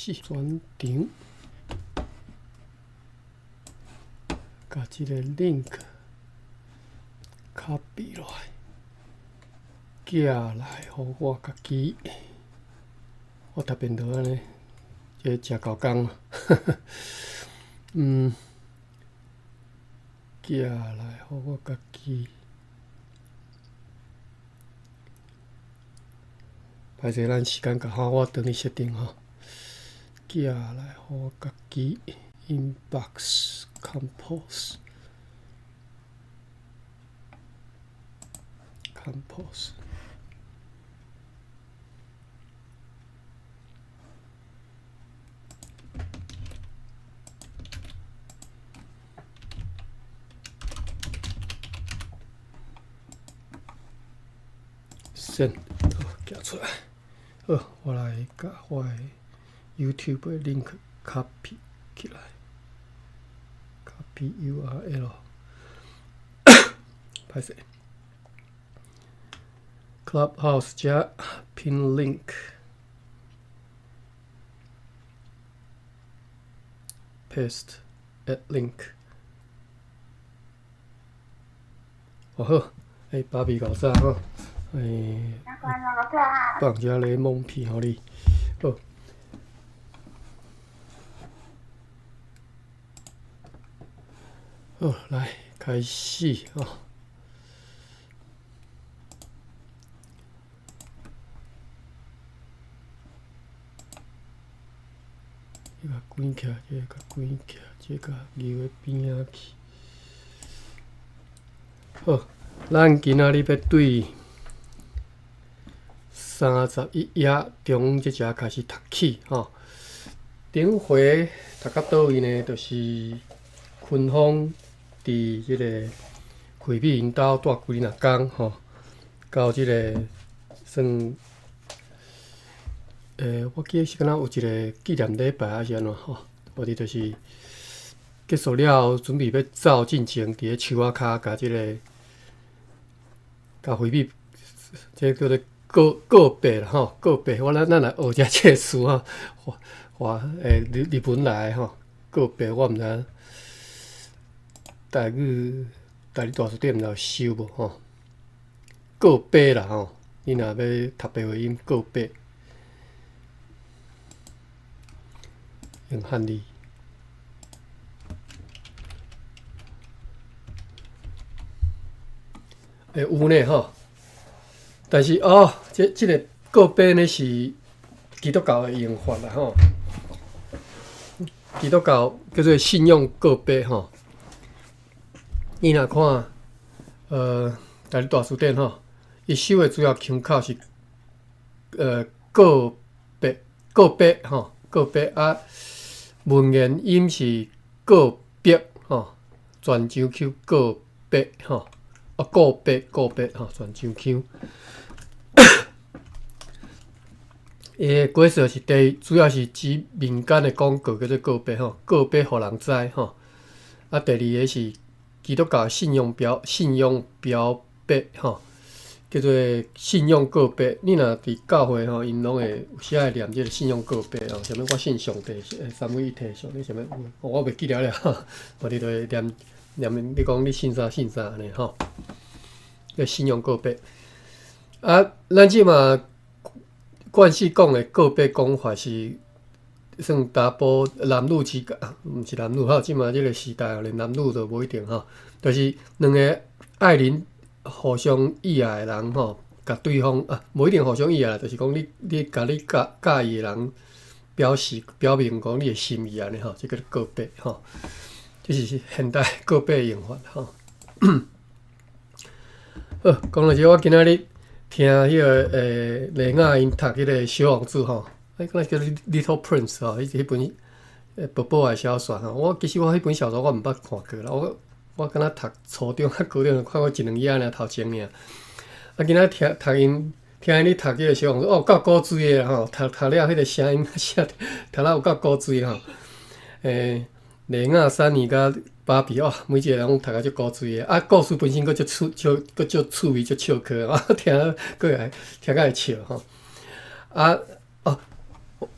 始轉場，共這个 link copy 落來，寄來予我家己。我讀便當按呢，這個誠猴工。寄來予我家己。歹勢，咱時間共吼，我轉去設定吼。寄來予我家己，inbox compose compose。Send，好，寄出來。好，我來共我的 YouTube 的 link copy 起來，copy URL。歹勢，Clubhouse 遮 pin link，paste add link。哦好，欸，芭比𠢕早吼。欸，放遮檸檬皮予你，好。好，來開始吼。這个關起來，這个關起來，這个留佇邊仔去。好，咱今仔日欲對31頁中這節開始讀起吼。頂回讀到佗位呢？就是昆峰佇這个惠美𪜶兜蹛幾若工吼，到這个算，我記得是敢若有一个紀念禮拜抑是按怎吼，無佇就是結束了後，準備欲走進前，佇咧樹仔跤共這个共惠美，這个叫做告告白啦吼，告白。我咱咱來學遮這个詞吼，華欸日日文來的吼，告白我毋知台語台語大辭典毋知有收無吼？告白啦吼，你若欲讀白話音告白，用漢字。欸，有呢吼，但是哦，這這个告白呢是基督教的用法啦吼。基督教叫做信仰告白吼。你若看，台語大辭典吼，伊收的主要腔口是，告白、告白吼，告白啊，文言音是告白吼，泉州腔告白吼，啊告白告白吼，泉州腔。伊的解釋是第，主要是指民間的廣告叫做告白吼，告白予人知吼。啊，第二个是基督教信仰表白吼，叫做信仰告白。你若佇教會吼，𪜶攏會有時愛念這个信仰告白吼，啥物我信上帝，三位一體上帝啥物，我袂記得了，無你就會念念，你講你信啥信啥按呢吼。這信仰告白。啊，咱這馬慣勢講的告白講法是算查埔男女之間，毋是男女吼，這馬這个時代連男女都無一定吼，就是兩个愛人互相意愛的人吼，共對方啊，無一定互相意愛啦，就是講你你共你佮佮意的人表示表明講你的心意按呢吼，這叫做告白吼，這是現代告白的用法吼。好，講到這，我今仔日聽彼个雷亞𪜶讀彼个小王子吼，欸，敢若叫做 Little Prince 吼，彼本薄薄的小說吼。我其實我彼本小說我毋捌看過啦，我敢若讀初中抑高中看過一兩頁爾頭前爾。啊，今仔聽讀𪜶聽𪜶咧讀這个小王子，哦，夠古錐的吼，讀讀了彼个聲音寫讀了有夠古錐吼。雷亞、珊妮佮芭比哦，每一个人攏讀甲足古錐的，啊，故事本身閣足趣，閣足趣味，足笑詼，啊，聽閣會聽甲會笑吼。啊，哦，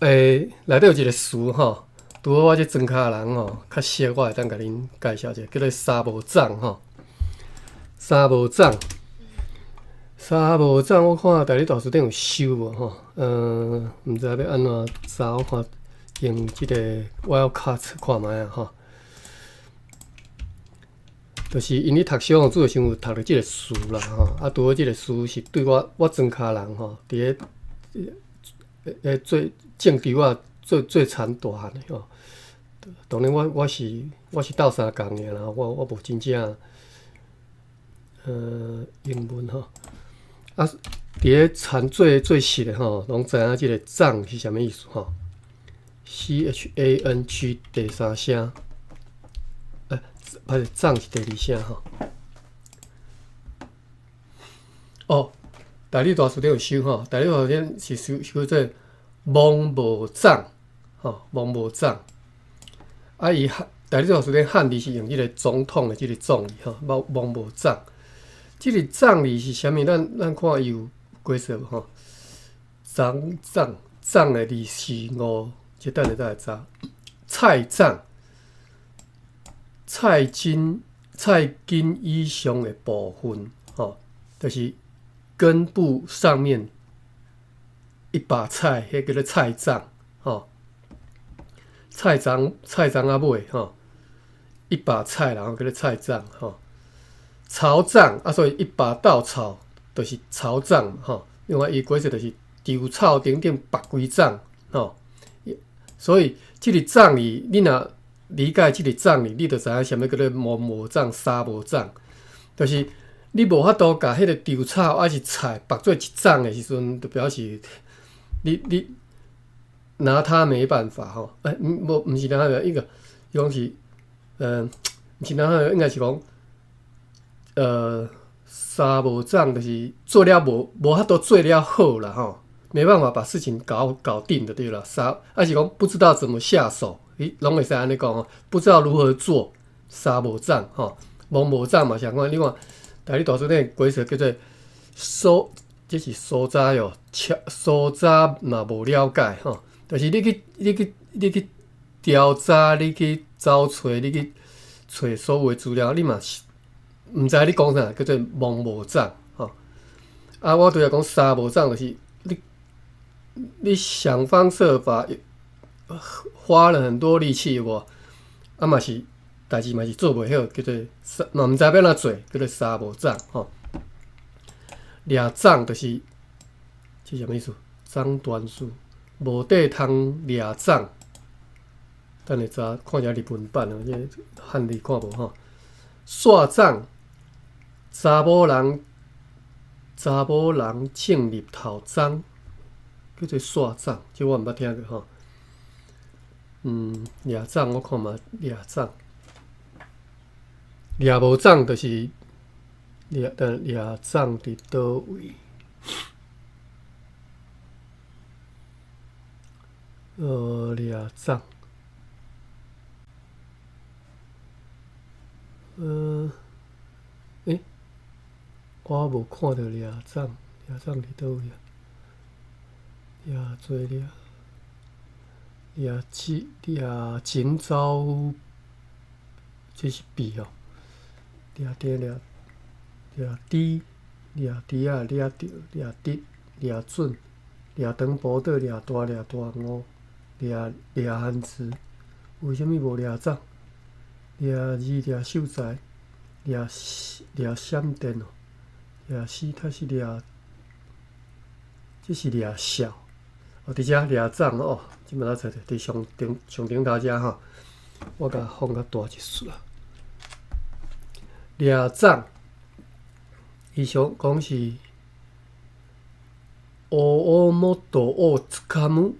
內底有一个詞吼，拄好我這莊跤人吼較熟，我會當共恁介紹一下，叫做三無摠吼。三無摠，三無摠，我看台語大辭典有收無吼？毋知欲按怎查，我看用這个 Wildcat 看覓啊吼。就是𪜶咧讀小學主要先有讀著這个詞啦吼，啊，拄好這个詞是對我莊跤人吼，佇咧做種稻仔做做田大漢的吼。當然我是鬥相共的啦，我無真正英文吼。啊，佇咧田做做實的吼，攏知影這个摠是啥物意思吼。CHANG 第三聲，歹勢，摠是第二聲吼。哦，台語大辭典有收吼，台語大辭典是收收做摸無摠，吼，摸無摠。啊，伊漢台語大辭典漢字是用這个總統的這个總字吼，摸摸無摠。這个摠字是啥物？咱看伊有解釋無吼？摠摠摠的字是五，這等下再來查。菜摠，菜根菜根以上的部分，吼，就是根部上面一把菜，彼叫做菜摠，吼。菜欉菜欉仔尾，吼，一把菜，然後叫做菜欉，吼。草摠啊，所以一把稻草就是草摠，吼。另外伊解釋就是稻草頂頂縛幾欉，吼。所以這个摠字，你若理解這个摠字，你就知影啥物叫做摸無摠、三無摠，就是你無法度共彼个稻草抑是菜縛做一欉的時陣，就表示你拿他沒辦法吼。欸，無，毋是拿他，伊個伊講是，毋是拿他，應該是講，三無摠就是做了無法度做了好啦吼，沒辦法把事情搞定就對啦。三，抑是講不知道怎麼下手，伊攏會使按呢講吼，不知道如何做，三無摠吼，摸無摠嘛相款。你看，台語大辭典解釋叫做搜，這是搜查喲，搜查嘛無了解吼，就是你去調查，你去找揣，你去揣所有的資料，你嘛是毋知你講啥，叫做摸無摠吼。啊，我拄才講三無摠，就是你想方設法，花了很多力氣有無？啊嘛是代誌嘛是做袂好，叫做三嘛毋知欲按怎做，叫做三無摠吼。掠摠就是這啥物意思？欉斷書無地通掠摠，等下查看一下日文版哦，這漢字看無吼。煞摠，查某人種日頭鬃，叫做煞摠，這我毋捌聽過吼。掠摠我看覓掠摠，掠無摠就是掠等掠摠佇佗位？掠摠，欸，我無看著掠摠，掠摠佇佗位啊？掠做掠掠子掠前走，這是筆哦。掠著掠掠豬掠豬仔掠著掠直掠準掠長埔島掠大掠大五掠掠番薯，為啥物無掠摠？掠字掠秀才掠掠閃電哦，掠死他是掠，這是掠痟哦，佇遮掠摠哦，這擺才找著，佇上頂上頂頭遮吼，我共放較大一絲啦。掠摠，伊想講是大元をつかむ，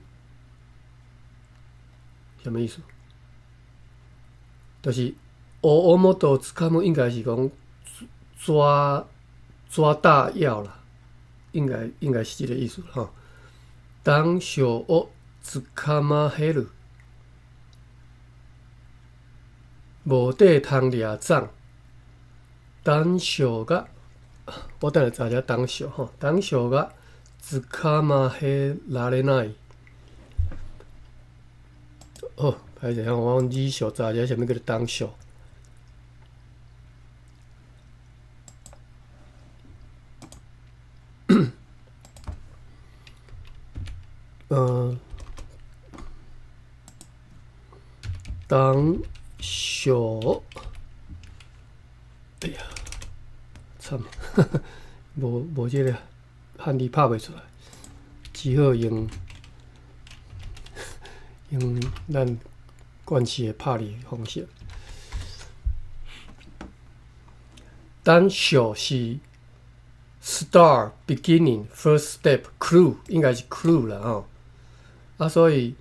啥物意思？就是大元をつかむ，應該是講抓抓大要啦，應該是這个意思吼。當小をつかまえる，無地通掠摠。膽小が，我等下查一下膽小吼，膽小がつかまえられない。好，歹勢吼，我講李秀查這啥物叫做董秀？董秀，哎呀，慘，無這個漢字拍袂出來，只好用咱慣勢的拍字方式。董秀是 start beginning first step clue，應該是 clue 啦吼。啊，所以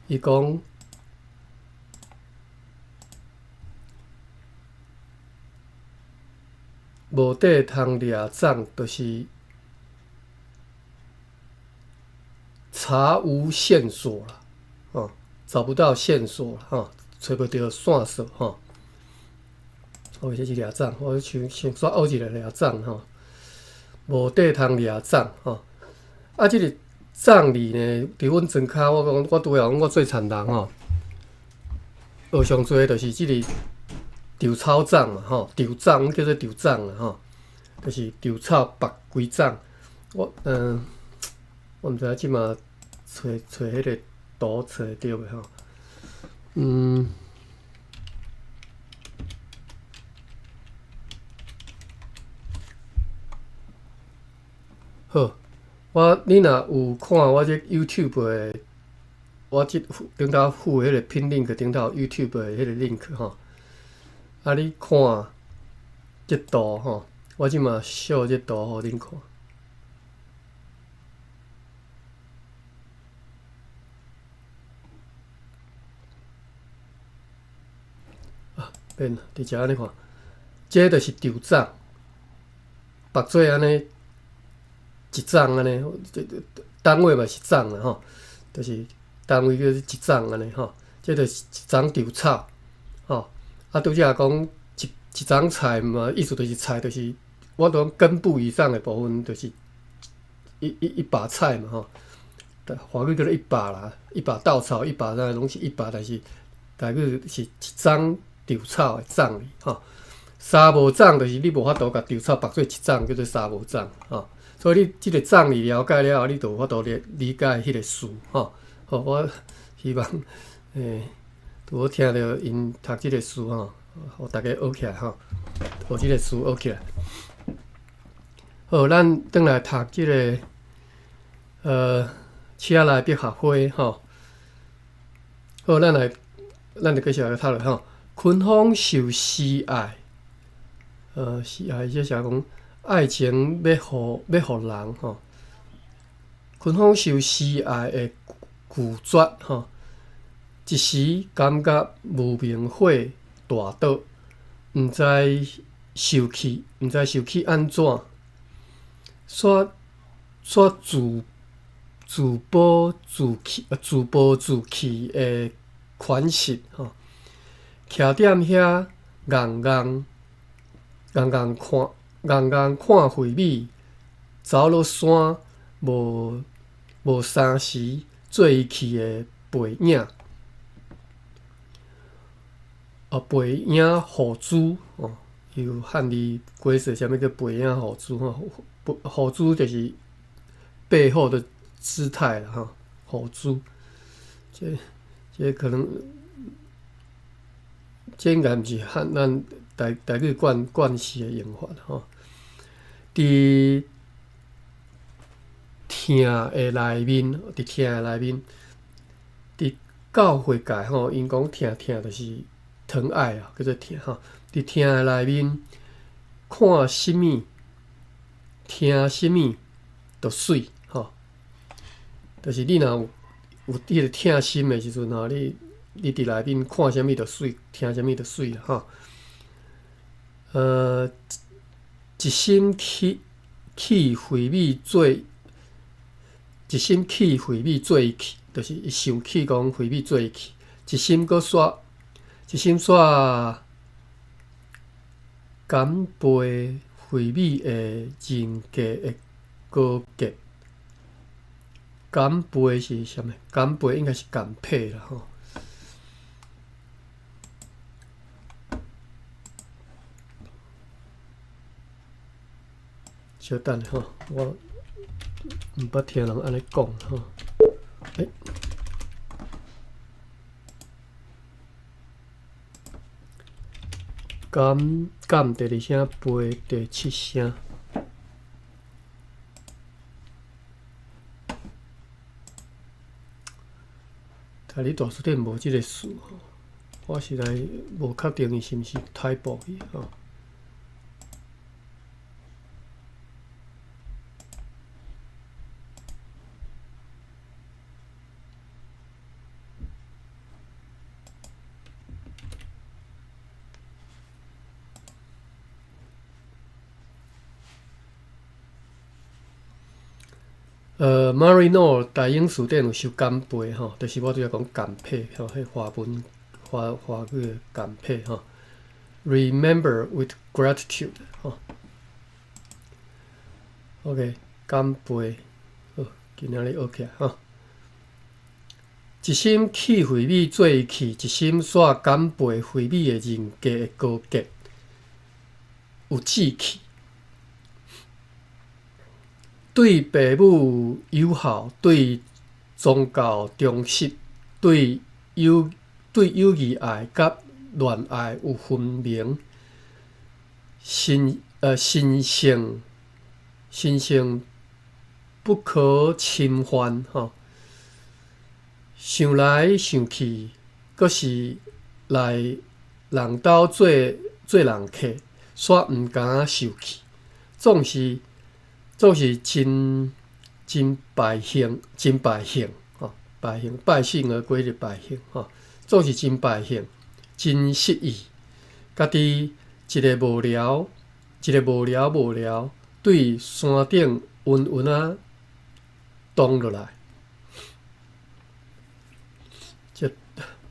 伊講無地通掠總，就是查無線索啦，哦，找不到線索吼，揣無著線索吼。哦，這是掠總，我先煞學一个掠總吼，無地通掠總吼。啊，這个總字呢，佇阮莊跤，我講我拄仔講我做田人吼，學上濟就是這个稻草粽嘛吼，稻粽叫做稻粽啦吼，就是稻草縛規粽。我毋知影這馬揣揣彼个圖揣會著袂吼？好，你若有看我這 YouTube 的，我這頂頭附彼個 pin link 頂頭 YouTube 的彼個 link 吼，啊，你看這圖吼，我這馬秀這圖予恁看。啊，免啦，直接按呢看，這就是稻粽，縛做按呢。一粽按呢，單位嘛是粽啦吼，就是單位叫做一粽按呢吼，這就是一欉稻草吼。啊，拄才講一欉菜嘛，意思就是菜，就是我講根部以上的部分，就是一把菜嘛吼。華語叫做一把啦，一把稻草，一把啥攏是一把，但是台語是一欉稻草的粽吼。三無粽就是你無法度共稻草縛做一粽，叫做三無粽吼。所以你這个粽字了解了後，你就有法度理解彼个事吼。好，我希望拄好聽著𪜶讀這个詩吼，予大家學起來吼，予這个詞學起來。好，咱轉來讀這个車內百合花吼。好，咱就繼續來讀落吼。春風受示愛，示愛這是講愛情欲予人吼。春風受示愛的拒絕吼，一時感覺無名火大倒，毋知受氣，毋知受氣按怎，煞煞自暴自棄，自暴自棄的款式吼，徛踮遐戇戇戇戇看，戇戇看惠美走落山，無三時做伊去的背影，哦，背影雨珠哦，有漢字解釋啥物叫背影雨珠吼？雨珠就是背後的姿態啦吼，雨珠，這可能，這應該毋是漢咱台語慣勢的用法吼。佇疼的內面，佇疼的內面，佇教會界吼，𪜶講疼疼就是疼愛啊，叫做疼吼。佇疼的內面，看啥物，聽啥物，都媠吼。就是你若有彼个疼心的時陣吼，你佇內面看啥物都媠，聽啥物都媠吼。一心去惠美做，一心去惠美做伊去，就是伊想起講惠美做伊去，一心閣煞，一心煞感背惠美的人格的高潔，感背是啥物？感背應該是感佩啦吼。小等下吼，我毋捌聽人按呢講吼。欸，感感第二聲，背第七聲。台語大辭典無這个詞吼，我實在無確定伊是毋是 typo 去吼。Maryknoll 大英辭典有收感背吼，就是我拄才講感佩吼，彼華文華華語的感佩吼。Remember with gratitude 吼。OK，感背好，今仔日學起來吼。一心去惠美做伊去，一心煞感背惠美的人格的高潔，有志氣。對父母友好，對宗教忠實，對友誼愛佮戀愛有分明，神聖不可侵犯吼。想來想去，閣是來人兜做人客，煞毋敢受氣，總是真敗興，真敗興吼，敗興敗興而歸的敗興吼，總是真敗興，真失意，家己一个無聊無聊，對山頂穩穩仔動落來。這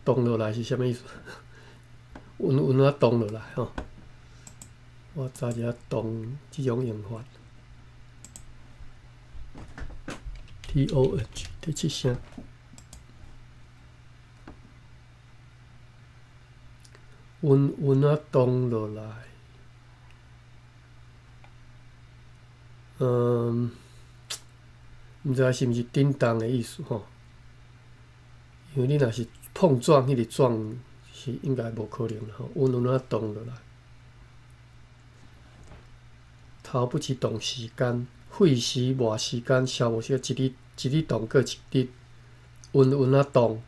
動落來是啥物意思？穩穩仔動落來吼，我查一下動這種用法。T O N G 第七聲，穩穩仔動落來。毋知是毋是振動的意思吼？因為你若是碰撞，彼個撞是應該無可能吼。穩穩仔動落來，頭不起動時間，費時磨時間，消磨時間，一日一日動閣一日，穩穩仔動，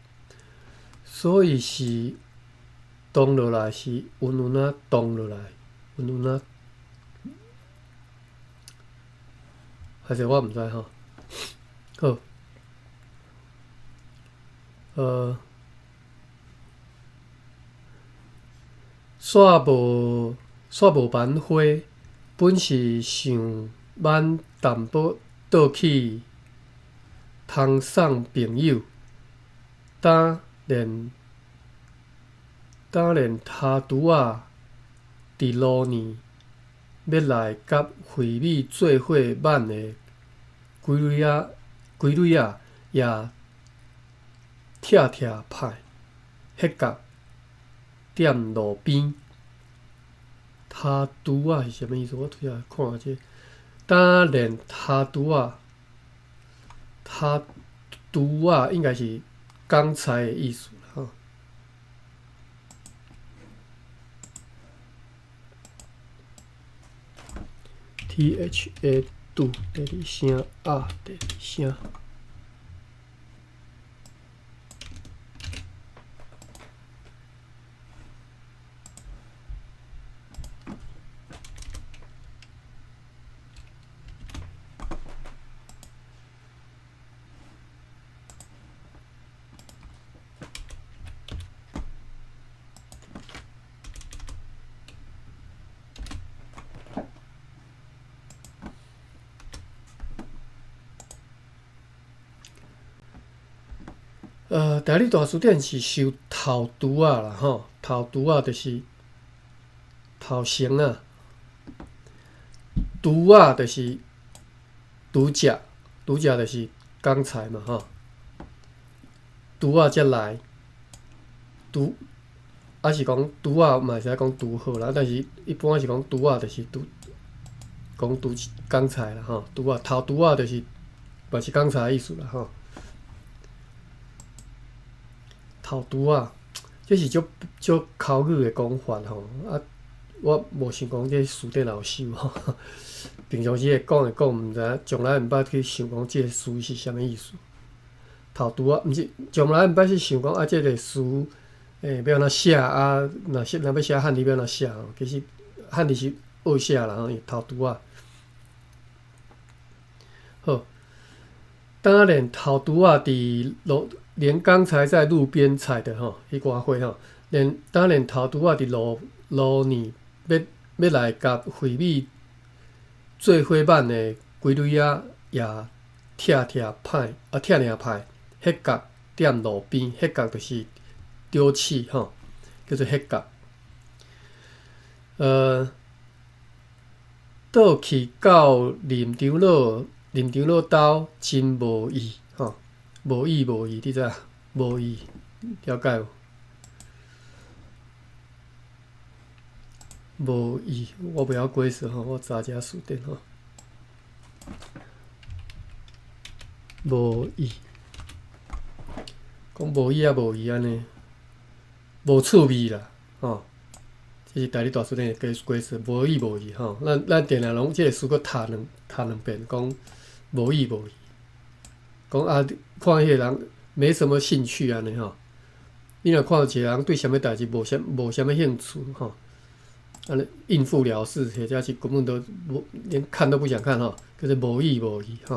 所以是動落來是穩穩仔動落來，穩穩仔，還是我毋知吼。好，煞無萬花，本是想挽淡薄倒去通送朋友，今連跤拄仔佇路呢，欲來佮惠美做伙挽的幾蕊仔也拆拆派，彼角踮路邊。跤拄仔是啥物意思？我拄才看這，今連跤拄仔，跤拄仔應該是剛才的意思吼。T H A 拄第二聲，啊第二聲。台語大辭典是收頭拄仔啦吼，頭拄仔就是頭先仔，拄仔就是拄則，拄則就是剛才嘛吼，拄仔才來，拄，抑是講拄仔嘛會使講拄好啦，但是一般是講拄仔就是拄，講拄剛才啦吼，拄仔頭拄仔就是嘛是剛才的意思啦吼。頭拄仔，這是足足口語的講法吼，啊，我無想講這詞典也有收吼。平常時會講會講，毋知影，從來毋捌去想講這個詞是啥物意思。頭拄仔，毋是，從來毋捌去想講啊，這個詞欸，欲按怎寫啊？若寫若欲寫漢字欲按怎寫吼？其實漢字是學寫啦吼，頭拄仔。好，當連頭拄仔佇路，連剛才在路邊採的吼，彼寡花吼，連當連頭拄仔佇路路呢，欲欲來共惠美做伙挽的規蕊仔也拆拆歹，啊拆爾歹，彼角踮路邊，彼角就是丟棄吼，叫做彼角。倒去到林長老，林長老兜真無意吼，無意無意，你知影？無意，了解無？無意，我袂曉解釋吼，我查一下詞典吼。無意，講無意仔無意按呢，無趣味啦，吼。這是台語大辭典的解解釋，無意無意吼。咱咱定定攏這個詞閣讀兩讀兩遍，講無意無意，講啊，看彼個人沒什麼興趣按呢吼。你若看一個人對啥物代誌無啥無啥物興趣吼，按呢應付了事，或者是根本都無連看都不想看吼，叫做無意無意吼。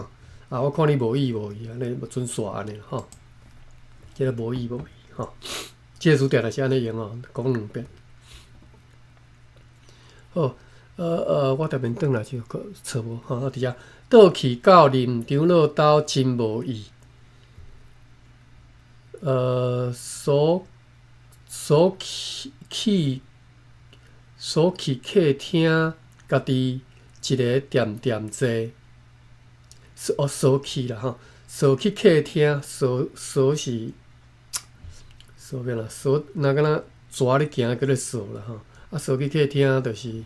啊，我看你無意無意，按呢準煞按呢吼，這個無意無意吼。這個詞定定是按呢用吼，講兩遍。好，我特別轉來就錯無吼，啊，佇遮倒去到林長老兜真無意，所所去去所去客廳，家己一个恬恬坐，哦，鎖去啦吼，鎖去客廳，鎖鎖是鎖欲按怎？鎖若敢若蛇咧行叫做鎖啦吼。啊，鎖去客廳就是，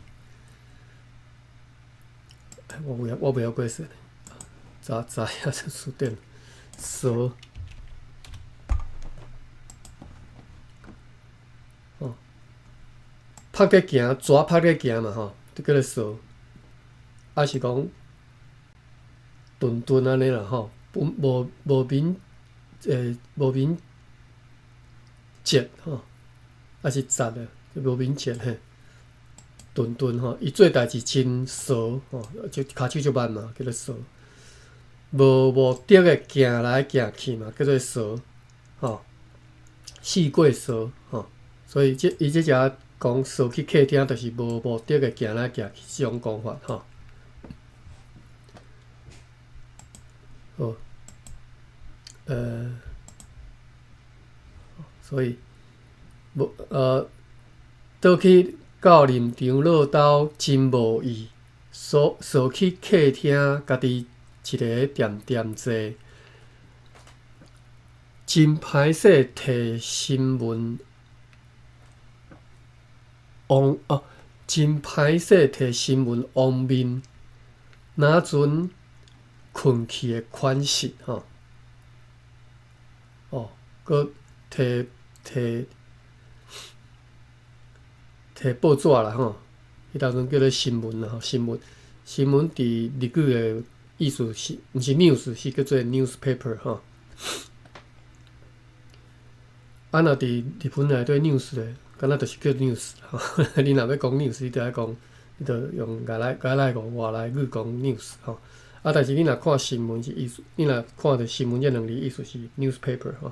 我袂曉，我袂曉解釋，查查下這詞典，鎖，哦，拍咧行，蛇拍咧行嘛吼，就叫做鎖，抑是講頓頓按呢啦吼，無無敏欸無敏捷吼，抑是捷的。無敏捷嘿，頓頓吼，伊做代誌真傻吼，就跤手足慢嘛，叫做傻。無目的的行來行去嘛，叫做傻吼，四過傻吼。所以這伊這只講傻去客廳，就是無目的的行來行去這種講法吼。好，所以無。倒去到林長老兜真無意，鎖鎖去客廳，家己一个恬恬坐，真歹勢提新聞王哦，真歹勢提新聞王面，若陣睏去的款式吼，哦，閣提提。提報紙啦吼，彼當陣叫做新聞啦吼，新聞新聞佇日語的意思是，毋是 news，是叫做 newspaper 吼。啊，若佇日本內底 news 咧，敢若就是叫 news 吼。你若欲講 news，你著愛講，你著用外來外來語外來語講 news 吼。啊，但是你若看新聞是意思，你若看著新聞這兩字意思是 newspaper 吼。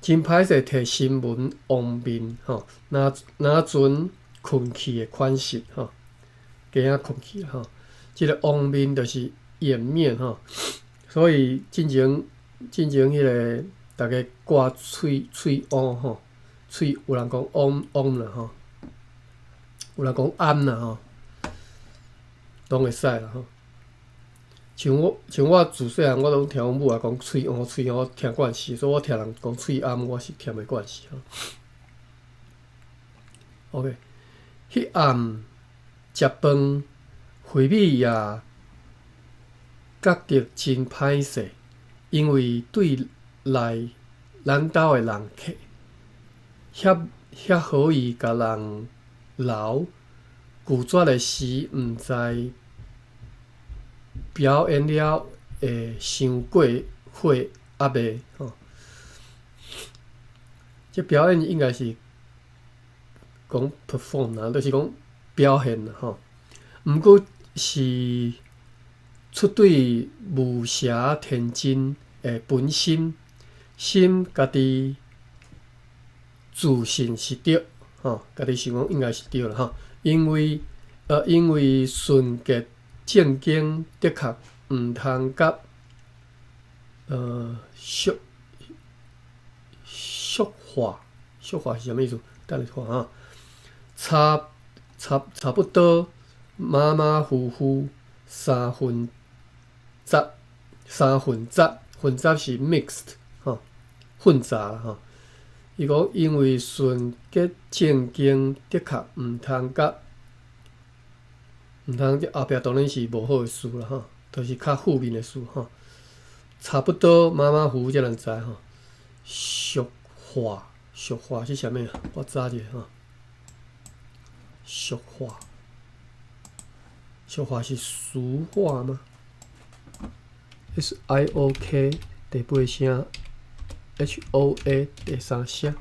真歹勢提新聞王面吼，若若陣睏去的款式吼，加仔睏去吼，這个王面就是顏面吼，所以進前進前彼个逐家掛喙喙烏吼，喙有人講嗡嗡啦吼，有人講暗啦吼，攏會使啦吼。像我自細漢，我攏聽阮母仔講喙癢喙癢，聽慣勢，所以我聽人講喙罨，我是聽袂慣勢吼。OK，彼暗食飯，惠美也覺得真歹勢，因為對來咱兜的人客，遐遐好意共人留，拒絕的時，毋知表演了會傷過火抑未吼？這表演應該是講 perform 啦，就是講表現啦吼。毋過是出對無邪天真的本心，心家己自信是對吼，家己想講應該是對啦吼。因為純潔正經的確毋通佮俗俗化，俗化是啥物意思？等下看哈。差不多馬馬虎虎三分雜，三混雜，混雜是 mixed 吼，混雜吼。伊講因為純潔正經的確毋通佮。毋通，這後壁當然是無好的詞啦吼，就是較負面的詞吼。差不多馬馬虎虎，這咱知吼。俗化，俗化是啥物啊？我查一下吼。俗化，俗化是俗話嗎？SIOK 第八聲，HOA 第三聲。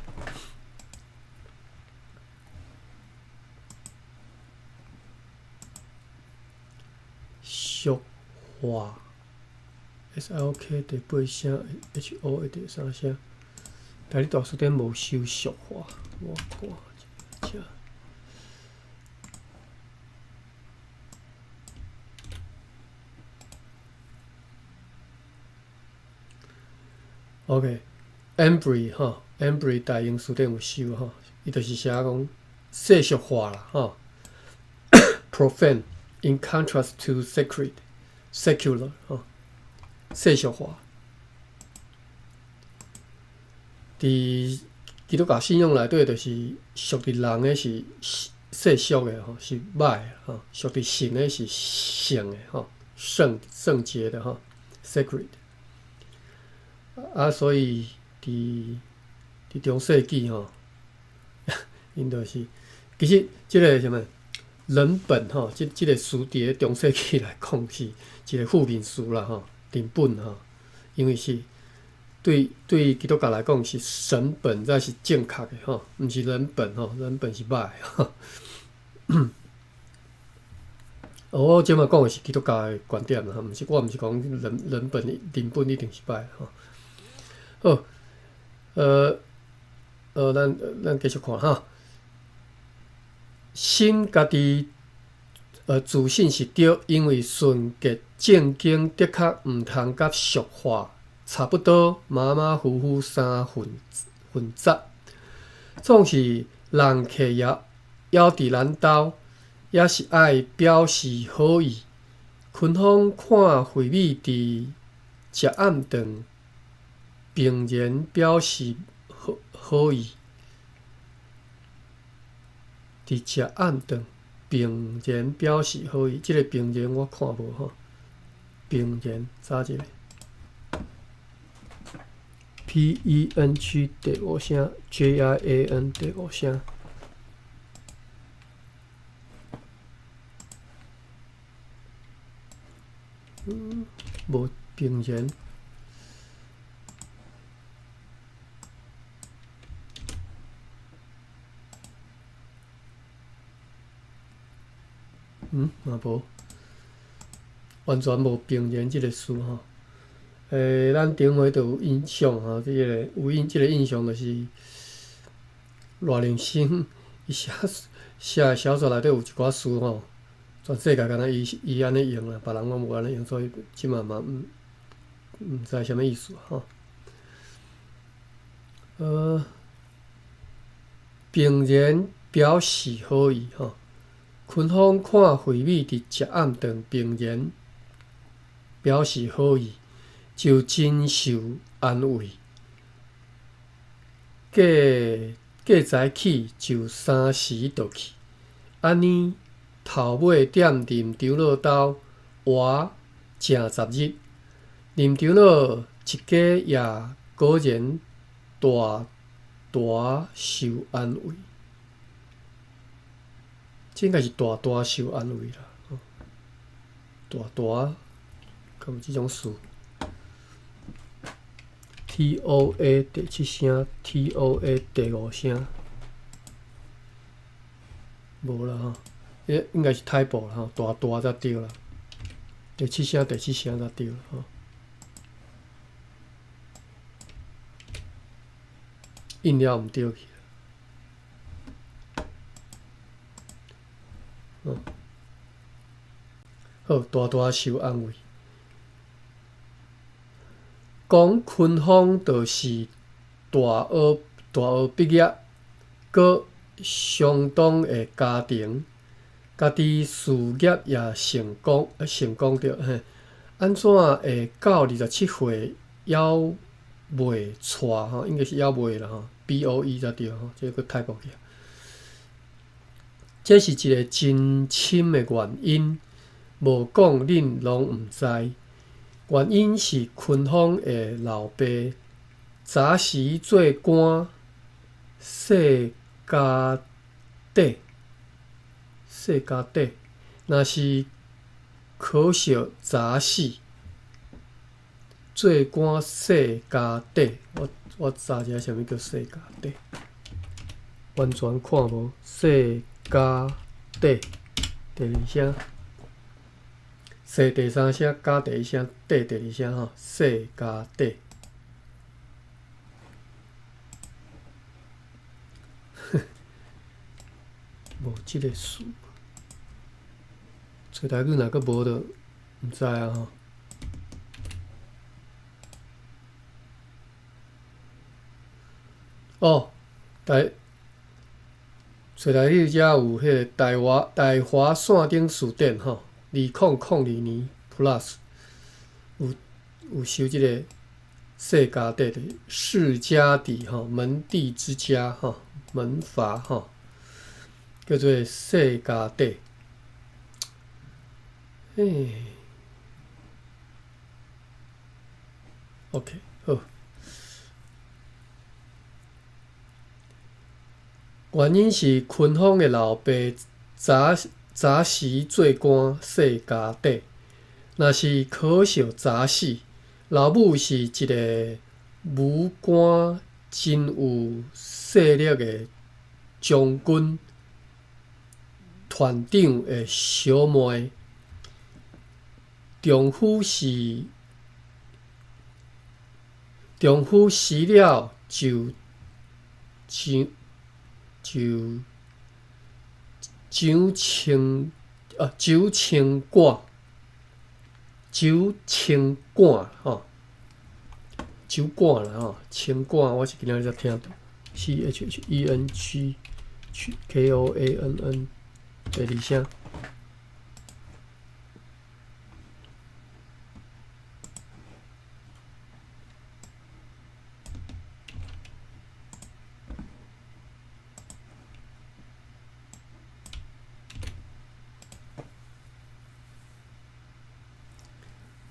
俗化，SIOK 第八聲，HOA 第三聲。台語大辭典無收俗化，我看一下。OK，Embree 吼，Embree 大英辭典有收吼，伊就是寫講世俗化啦吼，profane in contrast to sacred secular 吼，世俗化。佇基督教信仰內底，就是屬佇人的是世俗的吼，是歹的吼；屬佇神的是聖的吼，聖潔的吼，sacred。啊，所以佇中世紀吼，𪜶就是其實這個啥物人本吼，這個詞佇咧中世紀來講是一個負面詞啦吼，人本吼，因為是對基督教來講是神本才是正確的吼，毋是人本吼，人本是歹的。我這擺講的是基督教的觀點啦，毋是我毋是講人本一定是歹吼。好，咱繼續看哈。神家己自信是對，因為純潔正經的確毋通佮俗化差不多，馬馬虎虎三混雜，總是人客也猶佇咱兜，也是愛表示好意。昆峰看惠美佇食暗頓，平然表示好意。佇食暗頓，平然表示好意。這個平然我看無吼，平然查一下。PENG 第五聲，JIAN 第五聲。無平然。嘛無，完全無平然這個詞吼。咱頂回就有印象吼，這個有印這個印象就是賴寧生伊寫的小說內底有一寡詞吼，全世界敢若伊按呢用啦，別人攏無按呢用，所以這馬嘛毋知啥物意思吼。平然表示好意吼。昆峰看惠美佇食暗頓，平然表示好意，就真受安慰。过过早起就三时倒去，按呢头尾踮林长老兜活正10日。林长老一家也果然大大受安慰，這應該是大大受安慰啦。大大，敢有這種事？TOA 第七聲，TOA 第五聲，無啦吼，這應該是 typo 啦吼，大大才對啦。第七聲，第七聲才對啦吼。印了毋對去。好，大大受安慰。講昆峰就是大學大學畢業，閣相當的家庭，家己事業也成功，成功著嘿。按怎會到27歲猶未娶吼？應該是猶未啦吼，BOE 才對吼，這閣太過去。這是一个真深的原因，無講恁攏毋知。原因是昆峰的老爸早時做官，世家底，世家底，若是可惜早死。做官世家底，我查一下啥物叫世家底，完全看無世家底第二聲。世第三聲，家第一聲，底第二聲吼，世家底。無這个詞，揣台語若閣無就毋知啊吼。哦，台揣台語遮有彼个大華大華線頂辭典吼。2002年 Plus 有收這个世家底的世家底吼，門第之家吼，門閥吼，叫做世家底。欸，OK，好。原因是昆峰的老爸早早時做官，世家底，若是可惜早死。老母是一个武官，真有勢力的將軍團長的小妹。丈夫是丈夫死了就就就。周清啊，周清冠，周清冠吼，周冠啦吼，清冠我是今仔日才聽著，CHHENG KOANN 第二聲。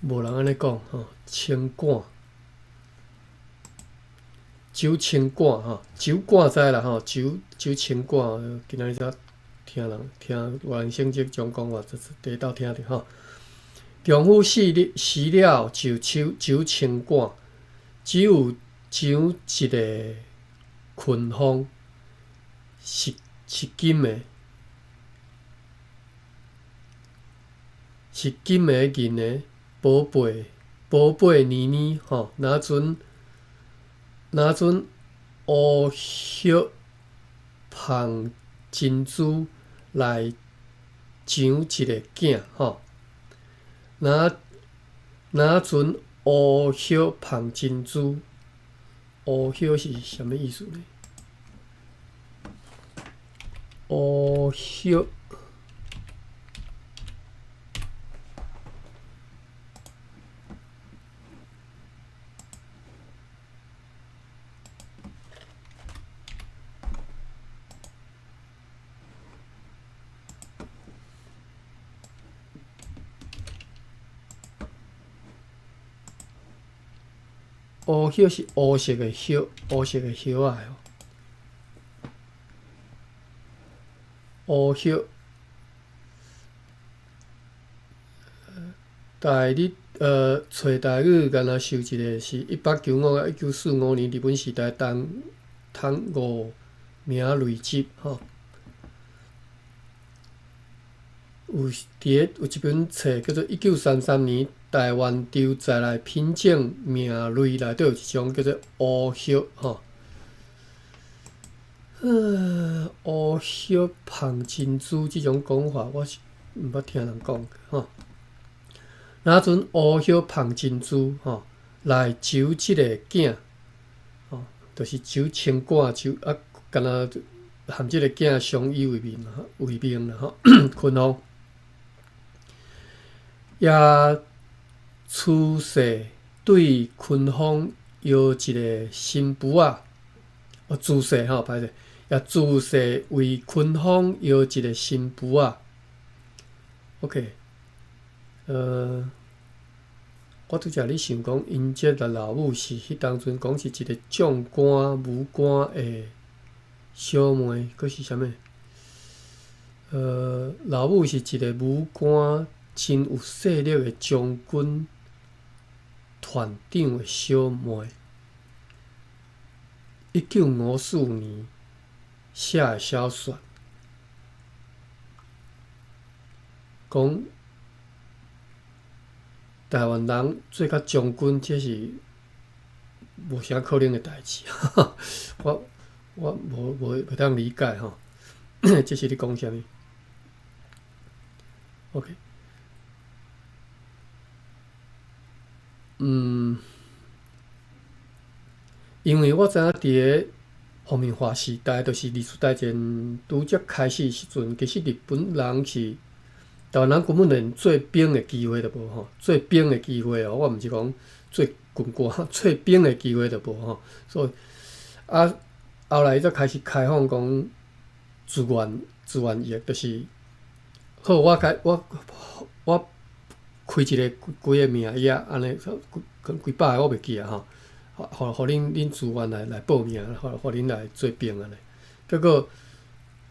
無人按呢講吼，清冠，周清冠吼，周冠知啦吼，周周清冠，今仔日才聽人聽外人省這種講話，第一道聽著吼。丈夫死了死了就周周清冠，只有上一个昆峰是是金的，是金的銀的。寶貝，寶貝妮妮吼，若陣若陣烏葉芳珍珠來上一个囝吼，若若陣烏葉芳珍珠，烏葉是啥物意思呢？烏葉。烏葉是烏色的葉，烏色的葉仔哦。烏葉，台日揣台語，敢若受一个是1895到1945年日本時代當通五名累積吼。有佇咧有一本冊叫做《1933年台灣州在來品種名類》內底有一種叫做烏葉吼。烏葉芳珍珠這種講法，我是毋捌聽人講過吼。若陣烏葉芳珍珠吼來招這个囝吼，就是招清官招啊，敢若含這个囝相依為命為命啦吼，昆鳳。也出世對昆鳳搖一个新婦仔，哦，自細吼，歹勢，也自細為昆鳳搖一个新婦仔。OK，我拄才咧想講，𪜶這个老母是彼當陣講是一个將官武官的小妹，閣是啥物？老母是一个武官。真有勢力的將軍團長的小妹，1954年寫的小說，講台灣人做甲將軍，這是無啥可能的代誌。我無袂當理解吼，這是咧講啥物？OK。因為我知影佇咧皇民化時代，就是二次大戰拄才開始時陣，其實日本人是台灣人根本連做兵的機會都無吼，做兵的機會哦，我毋是講做軍官，做兵的機會都無吼。所以啊，後來才開始開放講自願役，就是好，我開我我。開一個幾個名額，按呢，幾幾百个我袂記啊吼，予予恁自願來報名，予予恁來做兵按呢。結果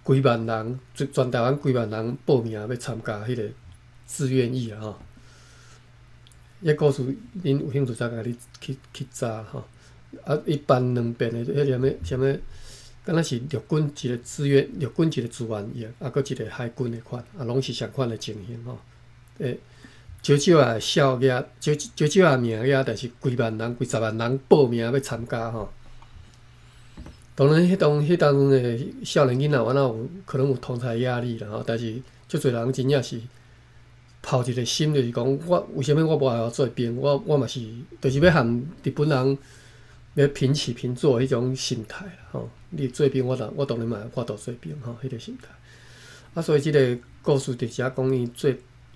幾萬人，全台灣幾萬人報名欲參加彼個志願役啊吼。彼故事恁有興趣再共你去查吼。啊，伊辦兩遍的，彼個啥物啥物，敢若是陸軍一個志願，陸軍一個志願役，啊，閣一個海軍的款，啊，攏是仝款的情形吼。少少仔數額，少少少仔名額，但是幾萬人、幾十萬人報名欲參加吼。當然，彼當陣的少年囡仔，我哪有可能有同儕壓力啦吼。但是足濟人真正是抱一個心，就是講我為啥物我無愛做兵？我嘛是，就是欲和日本人欲平起平坐彼種心態啦吼。你做兵，我當然嘛會法度做兵吼，彼個心態。啊，所以這个故事佇遮講伊做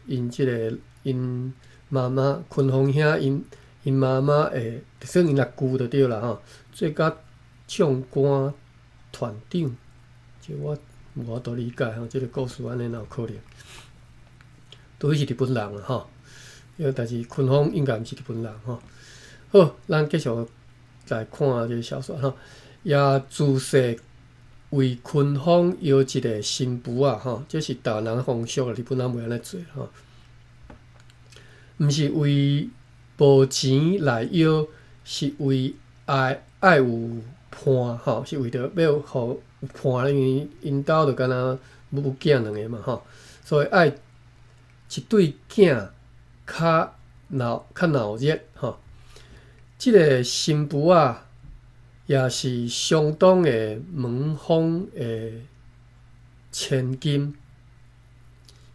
𪜶這个。𪜶媽媽昆鳳兄，𪜶媽媽會算𪜶阿舅就對啦吼，做甲將官團長，這我無法度理解吼，這个故事按呢哪有可能？除非是日本人啦吼，但是昆鳳應該毋是日本人吼。好，咱繼續來看這个小說吼，也自細為昆鳳搖一个新婦仔吼，這是台灣人風俗，日本人袂按呢做吼。毋是為無錢來搖，是為愛有伴吼，是為著欲予有伴，因為𪜶兜就敢若母囝兩个嘛吼，所以愛一對囝較鬧熱吼。這个新婦仔也是相當的門風的千金。